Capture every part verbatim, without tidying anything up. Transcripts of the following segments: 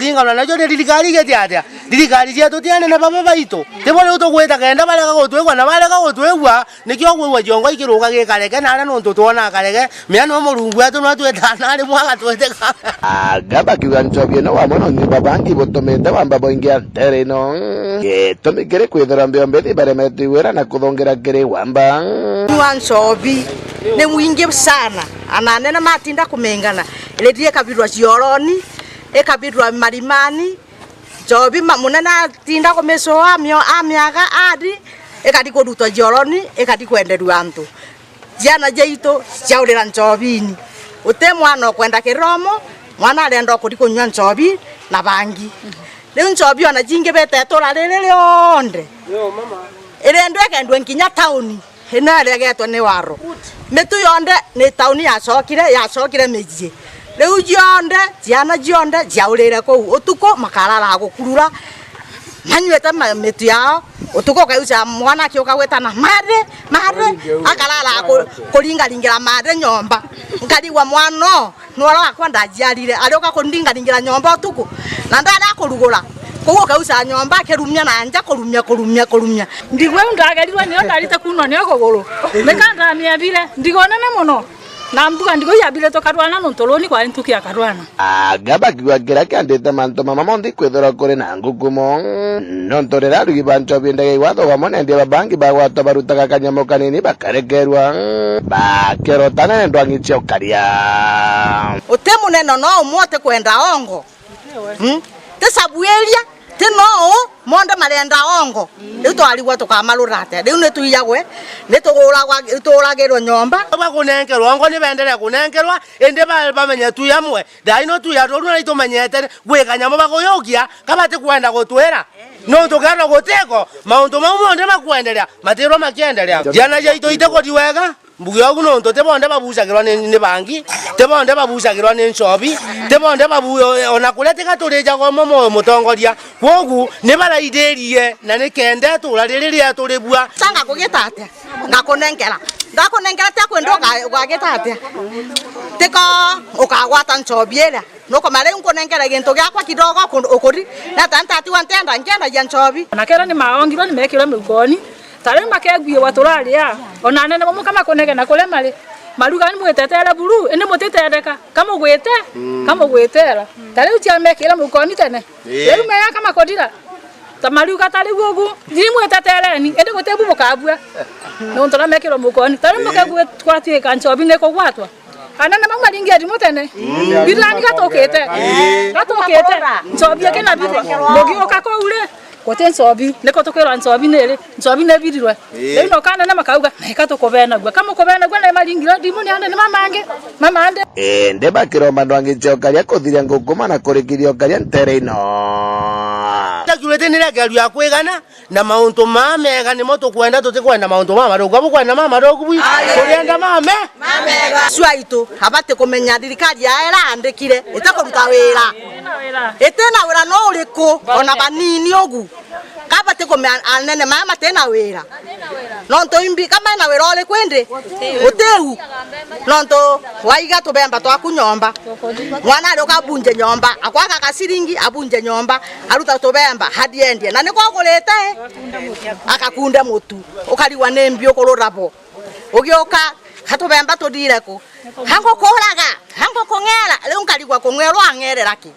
Ingana nacio ni thirikari igete atia? Thirikari cietu ti anene baba baitu. Ti bo riu tugwita kenda barega gutwigua, na barega gutwigua, nikio kwigua ciongo ikiruga gikareke, na aria nontu twona kareke, mea no Murungu wetu no atwitaga na rimwe agatwitega. Aga bakiuga nchobi ino wamwe na unywi bwa bangi butumite wamba bwaingia ntere ino. Gitumi kiri kwithirwa mbio mbithi baremetwe iwira na kuthungira kiri wamba. Nywa nchobi ni mwingi sana, ana anene matinda kumengana, irithie ikabirwa cioroni, ikabirwa marimani, nchobi ma-, munene atinda kumicuwa amio-, amiaga athi, ikathi kurutwa cioroni, ikathi kwenderua antu. Ciana ciaitu ciaurira nchobini. Uti mwana ukwenda kiromo, mwana arenda ukuthi kunywa nchobi na bangi. Riu nchobi ona cingibite itura riri rionthe. Irendwa ikendua nkinya tauni. Ino iregetwe ni waro. Mitu yonthe ni tauni yacokire, yacokire micii. Riu cionthe, ciana cionthe ciaurire kuu. Utuku makararaga gukurura, manyuite ma-, mitu yao. Utuku ukaiuca mwana akiuka gwitana, "Mari, mari," akararaga ku-, kuringaringira mari nyomba. Nkarigwa mwana uu, nwara wakwa ndaciarire, ariuka kundingaringira nyomba utuku, na ndari akurugura. Kou ukauca nyomba akirumia na nja, kurumia, kurumia, kurumia. Ndigo iu ndagerirwe nio ndarite kunwa nio kuguru. Nika ndamiabire, ndigo nene mono. Na mbuga ndigo iabire tukarwana nontu runi kwari ntuku ya karwana. Aga bakiuga kiria kiandite mantu mama monthe ikwithirwa kuri na ngukumo. Nontu riria arugi ba nchobi ndege iwathagwa mono, endia babangi bagwatwa barutaga kanyamu kanini bakarekerwa, bakerotana ni ndwangi cia ukaria. Uti munene no umwe utikwenda ongo. Hmm? Ti sabu iria, ti no u, monthe marenda ongo. Riu twarigwa tukamarura atia? Riu ni tuiyagwe, ni tuguragwa, ni tuuragirwe nyomba. Bakunenkerwa ongo, ni benderea kunenkerwa, indi ba-, bamenye tu amwe. Thaa ino tu aturu na itumenyete gwika nyamu bakuyukia, ka batikwenda gutwira. Nontu kethirwa gutiko, mauntu mau monthe makwenderea, matirwa makienderea. Ciana ciaitu itikuthi wega, mbuge ugu nontu ti bonthe babucagirwa ni, ni bangi, ti bonthe babucagirwa ni nchobi, ti bonthe babu-, ona kuria tiga turijagwa umwe mu-, mutongoria. Kwogu ni baraithirie na ni kenda itura riri rietu ribua. Sa ngakugita atia? Ngakunenkera. Ngakunenkera atia kwenda uka-, ukagita atia? Tiko ukagwata nchobi iria. Nukoma riu nkunenkere gintu giakwa kidogo uku-, ukuri, na ta ntatigwa ntienda, nkiendagia nchobi. Na kethira ni maongirwe ni mekirwe miukoni, ta riu makeguiwa turaria, ona anene bamwe ka makunegena kuria mari, maruga ni mwitetere buru, indi mutitetheka, ka mugwite, ka mugwitera. Ta riu cia mekire miukoni tene, ii, riu meya ka makudira. Ta mariuga ta riu ugu, ni mwitetereni, indi guti bu bukabua. Nontu na mekirwe miukoni. Ta riu mukegwatwika nchobi ni kugwatwa. Anene mau maringia thimu tene. Birani gatukite. Ii. Gatukite. Nchobi ikina birwa. Mugiuka kuu ri, guti nchobi. Niko tukwirwa nchobi ni ri? Nchobi ni birirwe. Ii. Riu no kanene makauga, "Na ika tukubenagua." Ka mukubenagua na maringirwe thimu ni anene mamangi, mamande. Indi bakiromba ndwangi cia ukaria kuthiria ngukuma na kurikiria ukaria ntere ino. Security ni rekeru ya kwigana. Na mauntu maa mega nimo tukwenda, tutikwenda mauntu mamathuku. Bukwenda mamathuku bwi? Aye. Turienda mame? Mamega. Acio aitu abati kumenya thirikari yao iraandikire itikuruta wira. Itina wira no uriku, ona banini ugu. Kabati kumenya anene maya matina wira. Nontu imbi, ka mena wira uriku indi? Utiu. Nontu waiga tubemba twaku nyomba. Mwana ari uka abunje nyomba, akwaga gaciringi, abunje nyomba, aruta tubemba, athi endie. Na niko agurite, akakunde mutu. Ukarigwa ni mbi ukurura bo. Ugiuka, ka tubemba tuthire ku? Hangu kuraga, hangu kung'era, riu nkarigwa kung'erwa ang'erera ki?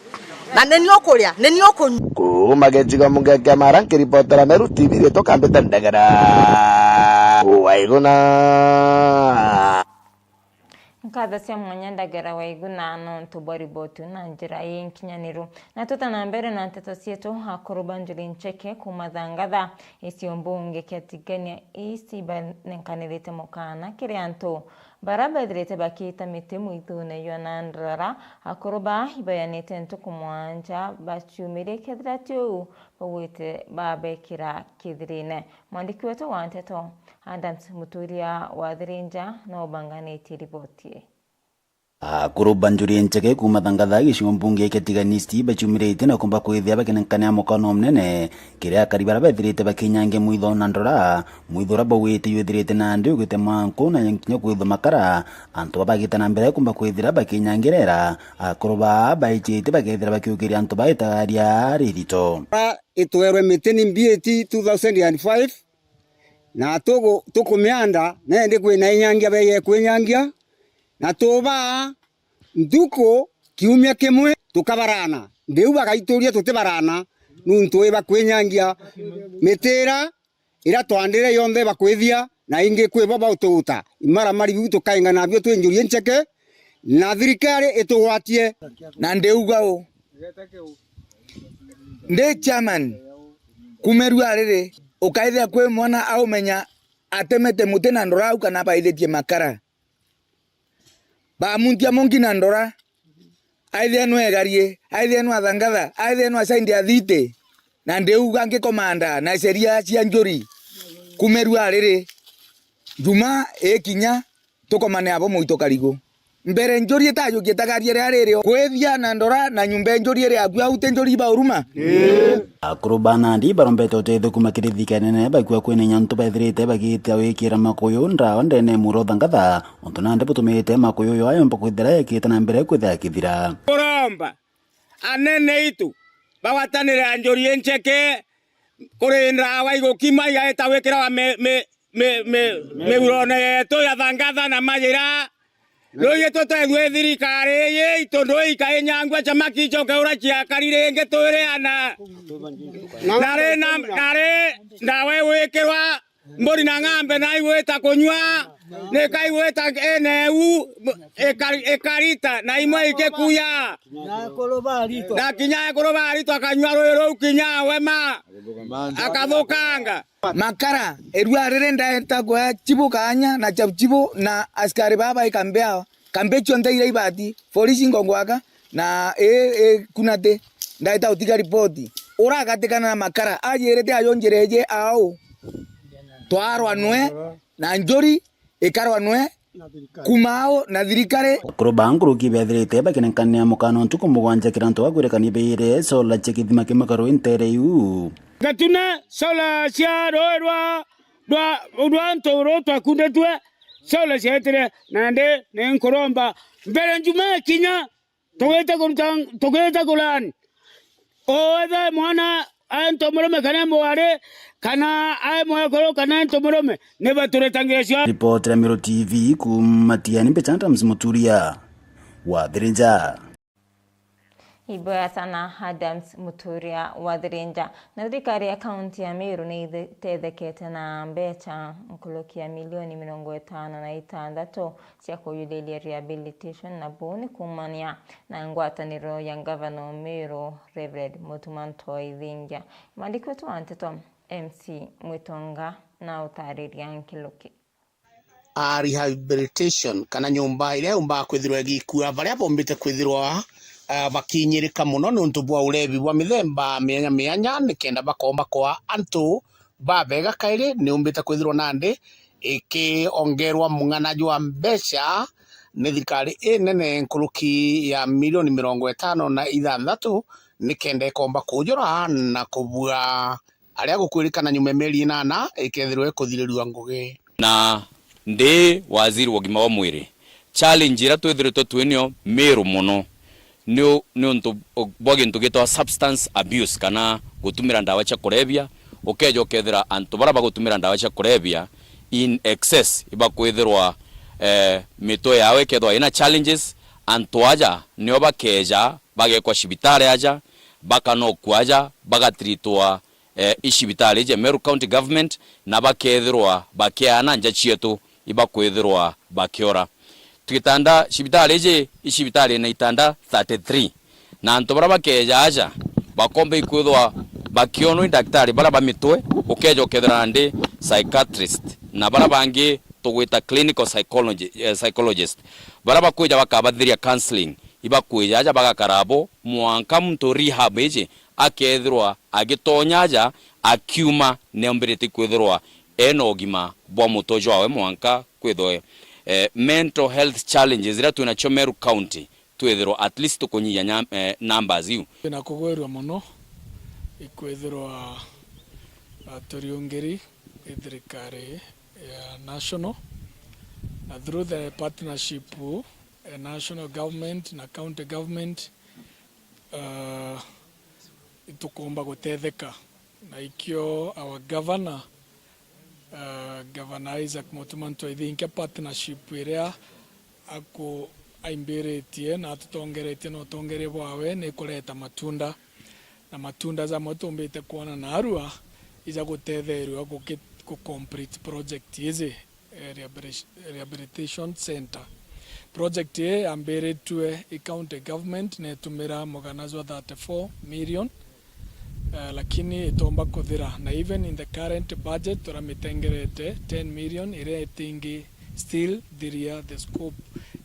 Na ni ni ukuria, ni ni ukunyua. Kuuma gicigo mbunge kia Mara, nkiripotera Meru T V, riitwa Kambite Ndegera. Waiguna. Nkatho cia mwanya Ndagara Waiguna nontu bwa riboti na njira inkinyaniru. Na tuta na mbere na nteto cietu, akuru ba Njuri Ncheke kuuma Thangatha, icio mbunge kia Tigania East, ibanenkanirite mukana kiri antu bara bethirite bakiita miti mwithune jwa Nyandarua. Akuru ba ibayanite ntuku mwanja baciumirie, kethira ti uu bagwite babekira kithirine. Mwandiki wetu wa nteto Adams Muturia wa Thirinja no ubanganitie riboti ii. Akuru ba Njuri Ncheke kuuma Thangatha gicigo mbunge kia Tigania East baciumiritie na kumba kwithia bakinenkanira mukano munene kiri akari baria bethirite bakinyangia mwitho na ndora, mwitho uria bauite yuthirite nandi ugite mwanku na kinya kwithwa makara. Antu baba bagite na mbere kumba kwithira bakinyangirira, akuru baa baicitie bakethira bakiukiria antu baitagaria ririto. Itwerwe miti ni mbiiti two thousand and five, na tugu-, tukumianda, na indi kwina inyangia beeye kwinyangia, na tubaa ntuku kiumia kimwe tukabarana. Ndiu bagaituria tutibarana, nuntu ibakwinyangia miti ira, ira twandire yonthe bakwithia, na ingi kwi bo bautuuta. Imaramari biu tukainga nabio twi Njuri Ncheke, na thirikari itugwatie. Na ndiuga u, ndi chairman, kumerua riri, ukaithia kwi mwana aumenya atemete muti na ndora au kana abaithitie makara. Bamuntia mungi na ndora, aithie nwe egarie, aithie nwe athangatha, aithie nwe acaindi athiti, na ndiuga ngikomanda na sheria cia Njuri, kumerua riri, Jumaa ikinya, tukomane abo muito karigu. Mbere Njuri itajukie tagaria ria riri, kwithia na ndora na nyumba e Njuri iri akua, au ti Njuri ibauruma? Ii. Akuru ba nandi barombete uteithio kuuma kiri thirikari nene bakua kwina inya antu bethirite bagitia wikira makuyu ndawa ndene muro thangatha, untu nandi butumite makuyu yo ayomba kwithira yakite na mbere kwithira yakithira. Kuromba anene itu bagwatanire a Njuri Ncheke kuri ndawa igukima igaita wikirawa me-, me-, mi-, mi-, migurone yetu ya thangatha na majira. Rugi tutethue thirikari iyi itu ndui ikainyangua chamaki icoke ura ciakari ringi twiriana. Nari na, nari ndawa igwikirwa mburi na ng'ambe na igwita kunyua, nikaigwita eneu ika-, ikarita na imwe ikikuya. Na kinya ekuru baritwa akanyua rui ruu kinya wema akathukanga. Makara, erua riri ndaeta kuea chibu kaanya na chabu chibu na askari baa bai kambi yao. Kambi cionthe iria ibati, polisi ngongwaka na ii, ii kunati, ndaeta utiga ripoti. Uragatikana na makara, ajirite ayo njira iji au. Twarwa nwe na Njuri, ikarwa nwe kuma au na thirikari. Akuru ba nkuruki bethirite bakinenkania mukana ntuku mugwanja kira antu bagwirekania beire sola cia kithima kimwe karu ntere iu. Gatune sola cia rui rwa, rwa, rwa antu ruu twakunditue, sola cietire, nandi ni nkuromba mbere njuma ikinya, tugite kuruta, tugite kulani. Oethe mwana ae ntomurume kana mwari, kana ae mwekuru kana ntomurume, ni baturitangire cio. Ripoti ya Meru T V kuuma Tiani, mbicha Adams Muturia wa Thirinja. Iboya sana Adams Muturia wa Thirinja. Na thirikari ya kaunti ya Meru ni ithethekete na mbecha nkuruki ya milioni mirongo itano na itantatu cia kuyuthiria rehabilitation, na buu ni kuumania na ngwataniro ya ngavana o Meru, Reverend Mutuma Ntoi Thingia. Mwandiki wetu wa nteto, M C Mwitonga, na utariria nkuruki. A rehabilitation, kana nyomba iria yumbaga kwithirwa igikua baria bombite kwithirwa, ah, bakinyirika mono niuntu bwa urebi bwa mithemba mianya mianya, nikenda bakomba kwa antu babega kairi, niumbite kwithirwa nandi ikiongerwa mung'ana jwa mbeca ni thirikari inene nkuruki ya milioni mirongo itano na ithanthatu, nikenda ikomba kujura na kubua aria gukwirikana nyuma ya mieri inana ikethirwa ikuthirirua ngugi. Na ndi waziri wa ugima wa mwiri, challenge iria twithiritwe twinio Meru mono ni u-, ni untu bwa gintu gitwa substance abuse, kana gutumira ndawa cia kurebia. Ukeja ukethira antu baria bagutumira ndawa cia kurebia in excess, ibakwithirwa, eh, mitwe yao ikethirwa ina challenges. Antu aja nio bakeja bagekwa cibitari aja, bakanokua aja, bagatritwa, eh, i cibitari iji Meru County Government, na bakethirwa bakiana nja cietu ibakwithirwa bakiora. Tugitanda cibitari iji, i cibitari ina itanda thirty-three, na antu baria bakeja aja bakomba ikwithwa bakionwa i daktari baria ba mitwe, ukeja ukethira nandi psychiatrist na baria bangi tugwita clinical psychology, eh, psychologist, baria bakwija bakabathiria counseling, ibakwija aja bagakara abo mwanka muntu rehab iji akethirwa agitonya aja akiuma, neombirite kwithirwa ena ugima bwa mutwe jwawe mwanka kwithwe Eh, mental health challenges iria twinacio Meru County, twithirwa at least tukunyihia nya-, eh, numbers iu. Twina kugwirua mono ikwithirwa, ah, turiungiri i thirikari ya national, na through the partnership, eh, national government na county government, ah, itukumba gutetheka. Na ikio our governor, ah, Governor Isaac Mutuma Ntwethinkia, partnership iria aku-, aimbiritie na atutongeretie na utongeria bwawe ni kureta matunda. Na matunda jamwe tumbite kwona naarua ija gutetheerua guki-, ku complete project iji, eh, rehabilitation center. Project ii yambiritue i county government na itumira mugana jwa thirty-four million, eh, lakini itomba kuthira, na even in the current budget turamitengerete ten million iria itingi still thiria the scope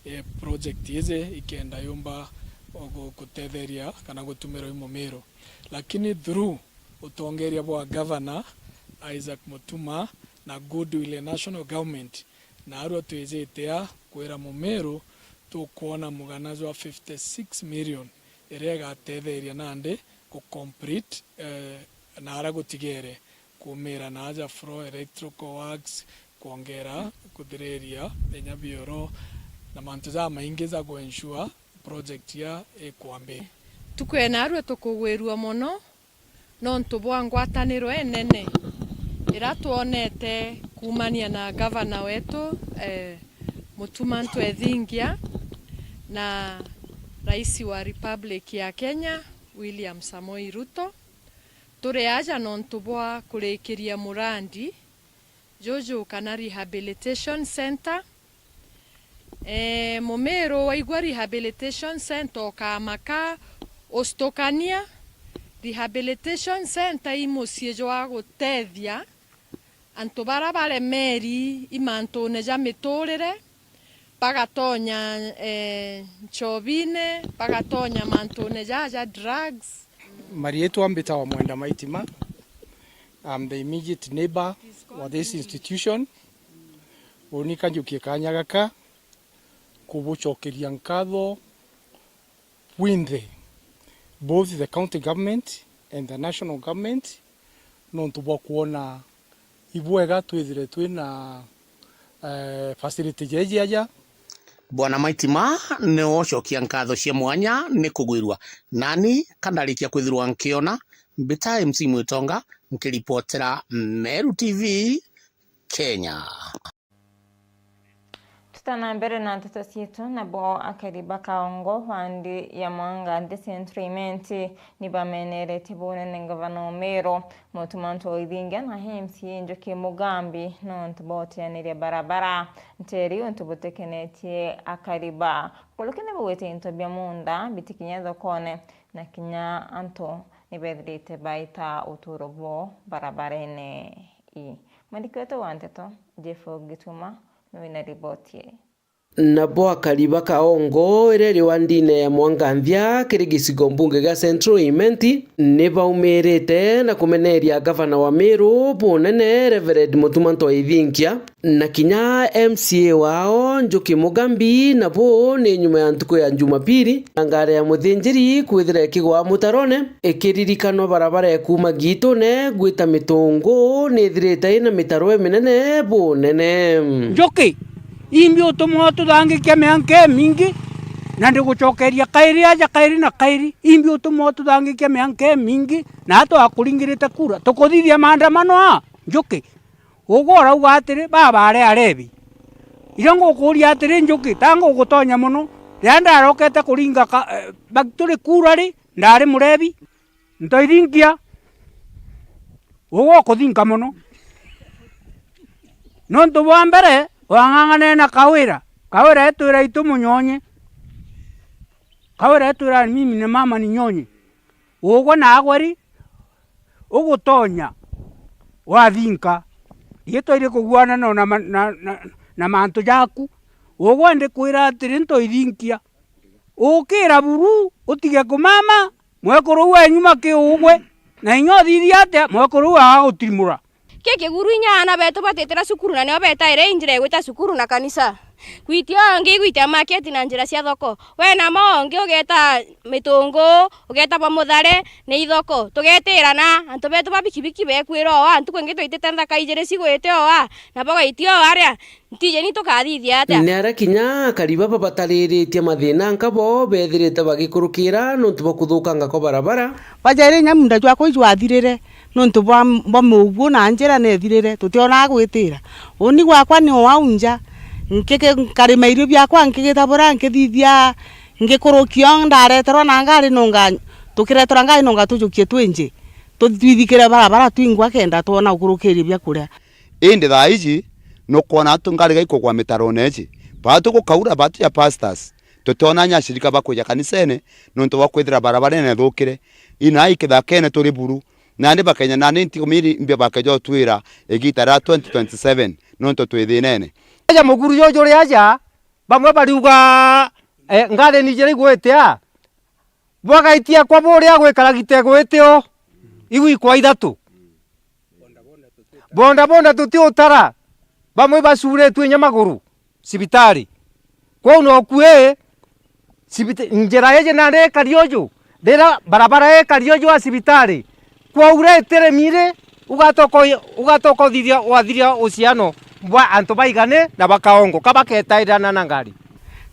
ya project iji ikenda yumba gu-, gutetheria kana gutumirwa i Mumiru. Lakini through utongeria bwa Governor Isaac Mutuma na goodwill ya national government, naarua twijite a kwira Mumiru tukwona mugana jwa fifty-six million iria igatetheria nandi ku complete, eh, na aria gutigere kumira na aja floor, electrical works, kwongera kuthiriria inya bioro na mantu jamaingi ja ku ensure project ya ikwambia. Tukwena arua tukugwirua mono nontu bwa ngwataniro inene ira twonete kuumania na gavana wetu, eh, Mutuma Ntwethingia na Rais wa Republic ya Kenya, William Samoei Ruto. Turi aja nontu bwa kurikiria murandi juju kana rehabilitation center. Eeh, Mumiru waigua rehabilitation center ukamaka ustukania. Rehabilitation center i mucii jwa gutethia antu bara baremeri i mantune ja miturire, bagatonya, eeh, nchobine, bagatonya mantune ja, ja drugs. Mariitwa mbitawa Mwenda Maitima. I'm the immediate neighbor wa this institution. Uni kanjukie kanya gaka kubucokeria nkatho bwinthe, both the county government and the national government, nontu bwa kwona ibwega twithire twina, eh, facility jeji aja. Bwana Maitima niwe ucokia nkatho cia mwanya ni kugwirua. Nani kandarikia kwithirwa nkiona, mbita M C Mwitonga, nkiripotera Meru T V, Kenya. Tutana mbere na nteto cietu, nabo akari ba Kaongo wandi ya Mwanga nthi Central Imenti ni bameneretie bunene ngavana Omeru Mutuma Ntwethingia na M C A Njuki Mugambi nontu boteaniria barabara nteri, untu butekenetie akari ba nkuruki ni bugwite into bia munda bitikinya thokone na kinya antu ni bethirite baita uturo bwao barabarene ii. Mwandiki wetu wa nteto, Jeff Gituma, niwe wina riboti ii. Nabo akari ba Kaongo, iria iri wandine ya Mwanganthia, kiri gicigo mbunge gia Central Imenti, ni baumirite na kumeneria ngavana wa Meru bunene, Reverend Mutuma Ntwethingia, na kinya M C A wao, Njuki Mugambi, nabo ni nyuma ya ntuku ya Jumapili, na ngari ya muthinjiri kwithira ikigwa mutarone. Ikiririkanwa barabara ya kuuma Giitune gwita Mitungu ni ithirite ina mitaro iminene bunene. Njuki, imbi utumwa ututhangikia mianka imingi, na ndigucokeria kairi aja kairi na kairi. Imbi utumwa ututhangikia mianka imingi, na twakuringirite kura. Tukuthithia maandamano aa, Njuki? Ugwe urauga atiri, baba ari Alevi. Irio ngukuuria atiri, Njuki, ta ngugutonya mono, riria ndarokete kuringa ka, eh, ba-, turi kura ri, ndari murevi? Ntoithinkia, ugwe ukuthinka mono. Nontu bwa mbere, wang'ang'anene na Kawira. Kawira etwira itu munyonye. Kawira etwira mimi ni mama ni nyonye. Ugwe naagwe ri, ugutonya wathinka. Riitwa irikuguanana na, na, na, na mantu jaku. Ugwe ndikwira atiri, ntoithinkia. Ukira buru, utige kumama, mwekuru wenyu maki ugwe, na inya uthithia atia, mwekuru uu agagutimura. Ki kiguru inya aana beetu batitira cukuru na nio beetaire i njira igwita cukuru na kanisa. Gwitia ongi igwitia market na njira cia thoko. We na mo ongi ugeta mitungu, ugeta bwa muthare, ni ithoko. Tugetirana, antu betu ba bikibiki bekwira oa, ntuku ingi twitite nthaka ijiri cigwite oa, na bagaitia oa aria, ntiji ni tukathithia atia? Ni aria kinya akari baba batariritie mathina nka bo bethirite bagikurukira nontu bwa kuthukanga kwa barabara. Bajaire inya munda jwakwa ijwathirire. Nontu bwa, bwa muguo na njira nethirire, tutionaa gwitira. Uni gwakwa ni o au nja, nkiki-, nkarima irio biakwa, nkigitabura, nkithithia, ngikurukia, ndareterwa na ngari nonga, tukireterwa ngari nonga tujukie twinji, tu-, twithikire barabara twingwa kenda twona gukurukiria biakuria. Indi thaa iji, nukwona antu ngari gaikugwa mitarone iji. Batu gukaura, batu ja pastors, tutiona nya ashirika bakwija kanisene, nontu bwa kwithira barabara inethukire. Inai kithakene turi buru, nandi bakenya nandi ntikumiri mbia bakeja utwira igita ria twenty twenty-seven, nontu twi thinene. Aja muguru juju ri aja, bamwe bariuga, eh, ngari ni jiri igwite a, bwagaitia kwa buria gwikara gite gwite o, igwikwa ithatu. Bonda bonda tutiutara, bamwe bacuritue inya maguru cibitari. Kwou nokui, cibita-, njira iji nandi ikari uju, riria barabara ikari uju wa cibitari, kwaura itirimi ri, ugatoka uy-, ugatoka uthithia, wathiria uciano bwa antu baigane na bakaongo, ka baketairana na ngari.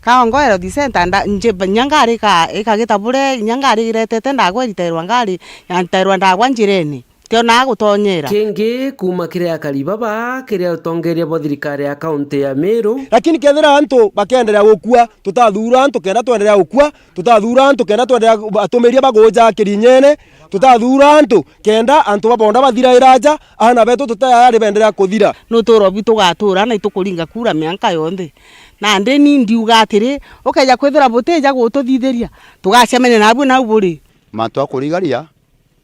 Kaongo Health Centre, nda-, nji-, inya ngari ika-, ikagita buria, inya ngari iretete ndagwa iritairwa ngari, yantairwa ndagwa njirene. Tionaa gutonyera. Kingi kuuma kiri akari baba, kiri utongeria bwa thirikari ya kaunti ya Meru. Lakini kethira antu bakeenderea gukua, tutathuura antu kenda twenderea gukua, tutathuura antu kenda twenderea atumiria baguja kirinyene, tutathuura antu kenda antu babonda bathiraira aja, aana betu tutayari benderea kuthira. Nutuuro bwi tugatuura na itukuringa kura mianka yonthe. Nandi ni ndiuga atiri, ukeja kwithira butija gututhithiria, tugacemania nabu nau buri. Mantu a kurigaria,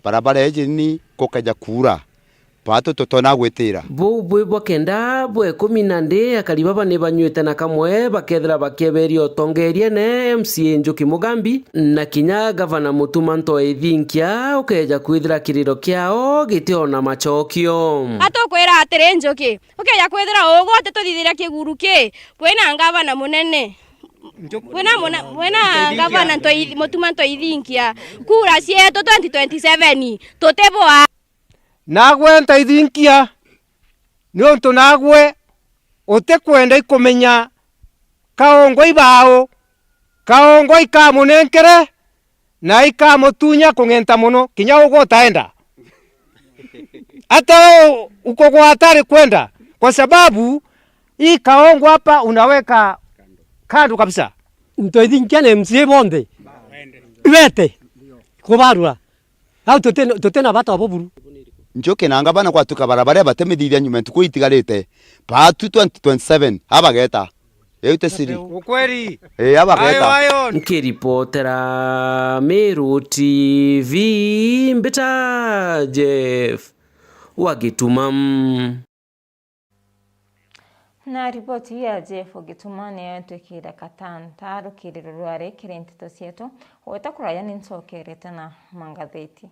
barabara iji ni kukeja kuura, batu tutona gwitira. Buu bwi bwa kenda bwa ikumi nandi akari baba ni banyuite na kamwe bakethira bakieberia utongeriene M C A Njuki Mugambi na kinya gavana Mutuma Ntoi Thinkia ukeja kwithira kiriro kiao gitiona macokio. Atukwira atiri Njuki, ukeja kwithira ugwe utituthithiria kiguru ki, bwina ngavana munene. Bwina muna-, bwina ngavana Ntoi-, Mutuma Ntoi Thinkia. Kura cietu twenty twenty-seven, tutibwa. Nagwe Ntoi Thinkia, niuntu nagwe utikwenda ikumenya kaongo ibau, kaongo ikamunenkere na ikamutunya kung'enta mono, kinya ugwe utaenda. Hata u-, ukugwata ari kwenda, kwa sababu hii kaongo hapa unaweka kando kabisa. Ntoi Thinkia na M C A bonthe bete kubarura. Au tuti-, tutina bata wa buburu. Njuki na ngavana gwatuika barabara batimithithia nyuma ntuku itigarite. Batu twenty twenty-seven, abageta. Iu ti siri. Ukweli. Ii, abageta. Ayo, ayo. Nkiripotera Meru T V, mbita Jeff wa Gituma. Na riboti ya Jeff Gituma niyo itwikire katanta rukiriro rwa rikiri nteto cietu. Gweta kuraya ni ncokerete na mangatheti.